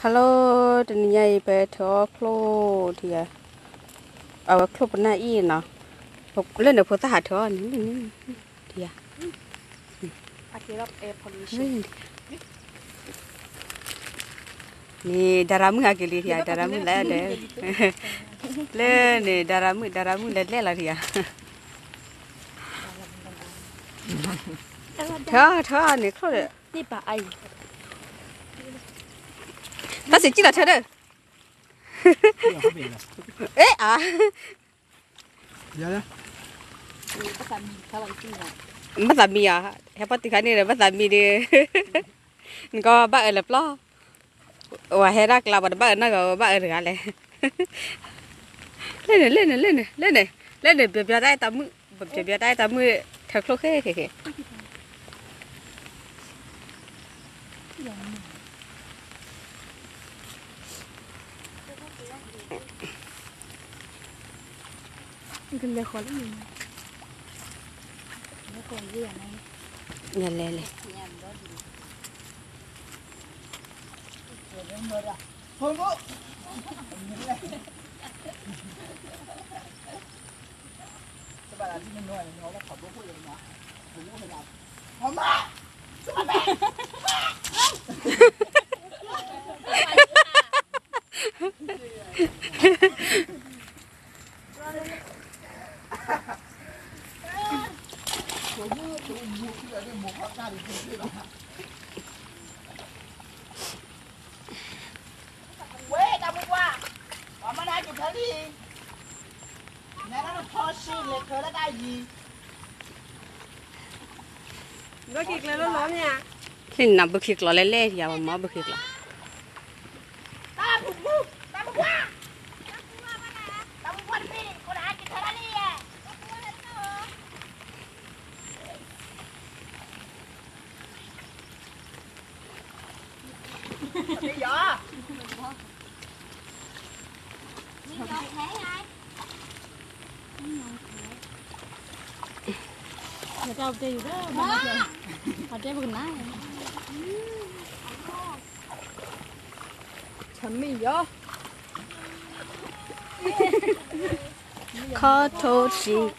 Hello, တနံၤညါအံၤ ပထုးအီၣ်ချိၣ်ထံဧါ, အဝဲချိၣ်ပနၢ်အံၤနီၤ, လၢန့ၣ်ဖိသၣ်ဟးထုးအီၣ်န့ၣ်, န့ၣ် ဒါရၤမုၣ်ဟးက့ၤလံထံဧါ, ဒါရၤမုၣ်လဲၤဒီး, လၢန့ၣ် ဒါရၤမုၣ် ဒါရၤမုၣ်လဲၤလဲၣ်လီၤထံဧါ, ထုး ထုးန့ၣ်ချိၣ်ဒီး တၢ်စံးကံၣ်လီၤထၢဒီး, အဲၣ်အါ, ဘၣ်သးမံအီၤ, ဟဲပီၣ်တံၢ်ခါန့ၣ်ဒီး ဘၣ်သးမံဒီး, နကဘၣ်အၢၣ်လၢပျီ, ဝဲဟဲဒၣ်ကျါ ပှၤတဘၣ်အၢၣ်နီတဂၤ ဘၣ်အၢၣ်တဂၤလဲၣ်, လၢန့ၣ် လၢန့ၣ် လၢန့ၣ် လၢန့ၣ် ပျီပျီတၢ်အဲၣ်တၢ်မုၣ်, ပျီပျီတၢ်အဲၣ်တၢ်မုၣ် ထုးချိၣ်ဃဲဃဲဃဲ လဲၤလဲၤလဲၤ ဝဲ တၢ်မုၢ်ပှၢ်, ပှၤမၤနၤက့ၤဖဲလံ, နဲဒၣ်နဖီၣ်ဆံလဲၤခၢလၢတၢ်ယံၤ, ဘုခံကျဲလီၤလီၤမ့ၢ်ဧါ, လၢနဘုခံကျီၤလဲၣ်လဲၣ်ယၤ ပှၤမၤဘုခံကျီၤ, တၢ်မုၢ်ပှၢ်, တၢ်မုၢ်ပှၢ်, တၢ်မုၢ်ပှၢ်တမ့ၢ် ကိးနၤက့ၤဖဲလံယဲ ခီထိၣ်သံၣ်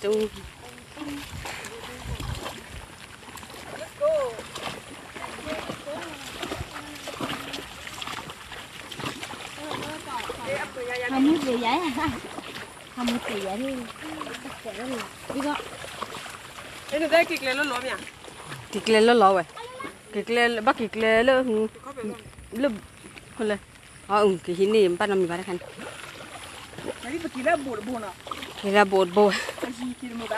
တူ ဟးမူသ့ယၤ, ဟးမူသ့ယၤ, က့ၤကျဲလၢလီၤမ့ၢ်ဧါ, က့ၤကျဲလၢလီၤဝဲ, က့ၤကျဲ, ဘၣ်က့ၤကျဲလၢ, လၢ, လၢ, ကဟံးန့ၢ်ဘၣ်နီတမံၤဘၣ်တခါန့ၣ်, က့ၤလၢဘိးတဘိ, လဲၤ, က့ၤကျဲန့ၣ် တၢ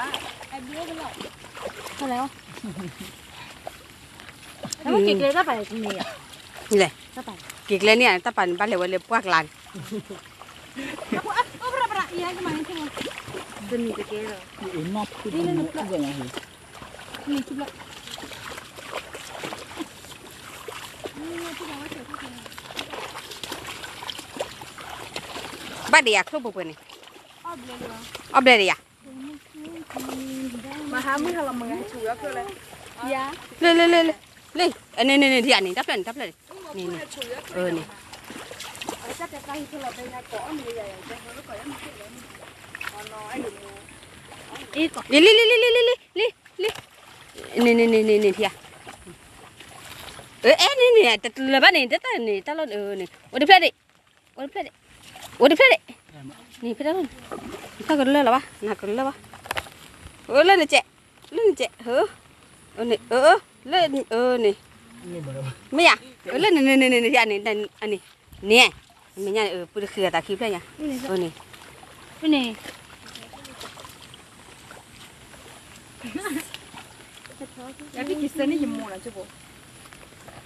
်ပာ်န့ၣ်ဘၣ်လဲၤဝဲလၢပှၢ်ကျါန့ၣ်, တမံၤတကဲလီၤ, ဘၣ်ဒံးယၤချိၣ်ပှဲၤပှဲၤန့ၣ်, အီၣ်ဘျဲဒံးယၤ, လၢလၢလၢလၢ, လၢ, န့ၣ်န့ၣ်န့ၣ် ထံၣ်ဧါန့ၣ် တၢ်ဖျၢၣ်န့ၣ် တၢ်ဖျၢၣ်န့ၣ်, န့ၣ်န့ၣ်, အၢန့ၣ်, လံလံလံလံလံလံလံ, န့ၣ်န့ၣ်န့ၣ်န့ၣ်န့ၣ် ထံၣ်ဧါ, အၢ အဲၣ်န့ၣ်န့ၣ် တလၢၤဘၣ်န့ၣ် တၢ်တၢ်န့ၣ် တၢ်လီၢ်န့ၣ်န့ၣ် အိၣ်တဖျၢၣ်ဒံး, အိၣ်တဖျၢၣ်ဒံး, အိၣ်တဖျၢၣ်ဒံး, န့ၣ်ဖဲတၢ်လီၢ်န့ၣ်, တၢ်ကလၢာ်လီၤဘၣ် နကလၢာ်ဘၣ်, အိၣ်လၢနစဲး, လၢနစဲး, အၢ, လၢ, အၢန့ၣ်, မ့ၢ်ယၤ, လၢန့ၣ်န့ၣ်န့ၣ်န့ၣ်န့ၣ်, န့ၣ်, မ့ၢ်ညါန့ၣ် ပုၢ်တဃံအသးခံဖျၢၣ်ညါ, အၢန့ၣ်, န့ၣ်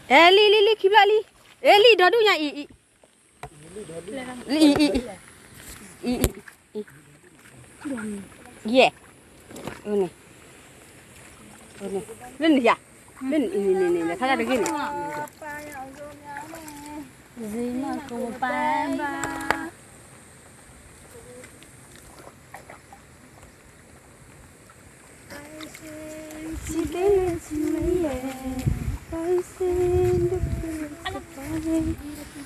အဲ လံ လံ လံ ခံဖျၢၣ်လံ, အဲလံဒီဒူၣ်ညါအံၤ, အံၤ, အံၤ, အံၤ, ယဲၢ်, န့ၣ်, လၢန့ၣ်ယၤ, လၢန့ၣ်, န့ၣ် လဲၤထီၣ်တၢ်တဂ့ၢ်န့ၣ် ဇီမကပၤဘၣ် စံးဘျုးနၤ, ပၢ်စံးဘျုးနၤ, ပၢ်စံးဘျုးနၤ,